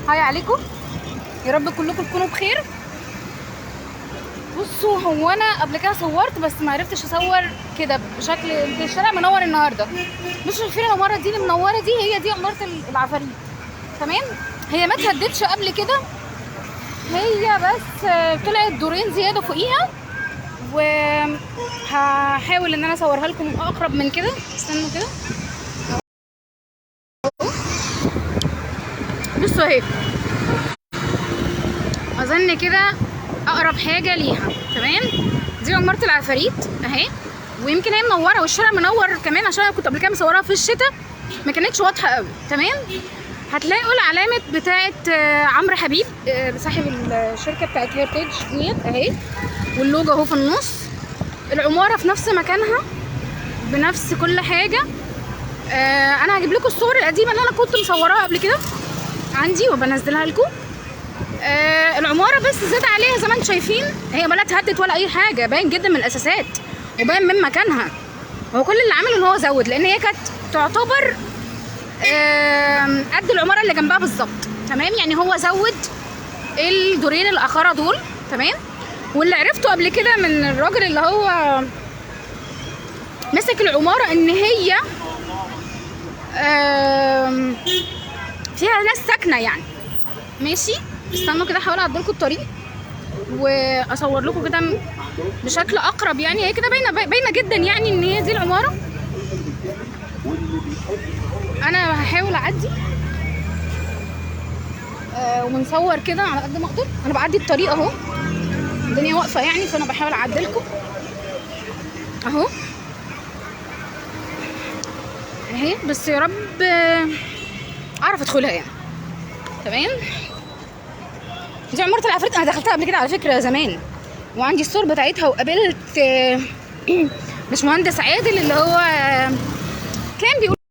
هاي عليكم، يا رب كلكم تكونوا بخير. بصوا، هو انا قبل كده صورت بس ما عرفتش اصور كده بشكل. الشارع منور النهارده. مش شايفين العمارة دي المنورة دي؟ هي دي عمارة العفاريت. تمام، هي ما اتهدتش قبل كده، هي بس طلعت دورين زيادة فوقيها، وهحاول ان انا اصورها لكم اقرب من كده. استنوا كده، بصوا اهي، اظن كده اقرب حاجة ليها. تمام، دي عمارة العفاريت اهي، ويمكن هي منورة والشارع منور كمان عشان انا كنت قبل كده مصوراها في الشتاء ما كانتش واضحة قوي. تمام، هتلاقوا العلامة بتاعه عمرو حبيب، صاحب الشركة بتاعه هيرتيج ديت اهي، واللوجو اهو في النص. العمارة في نفس مكانها بنفس كل حاجة. انا هجيب لكم الصور القديمة اللي انا كنت مصوراها قبل كده عندي وبنزلها لكم. العمارة بس زاد عليها زي ما انتم شايفين، هي ولا اتهدت ولا اي حاجة، باين جدا من الاساسات وباين من مكانها. هو كل اللي عمله ان هو زود، لان هي كانت تعتبر قد العمارة اللي جنبها بالظبط. تمام، يعني هو زود الدورين الاخرة دول. تمام، واللي عرفته قبل كده من الراجل اللي هو مسك العمارة ان هي فيها ناس ساكنة يعني. ماشي، استنوا كده احاول اعدلكم الطريق واصور لكم كده بشكل اقرب. يعني هي كده باينة جدا يعني ان هي دي العمارة. انا هحاول اعدي ونصور كده على قد ما اقدر. انا بعدي الطريق اهو، الدنيا واقفة يعني، فانا بحاول اعدلكم اهو اهي، بس يا رب اعرف ادخلها يعني. تمام، دي عمارة العفاريت، انا دخلتها قبل كده على فكرة زمان، وعندي الصور بتاعتها، وقابلت باشمهندس عادل اللي هو كان بيقول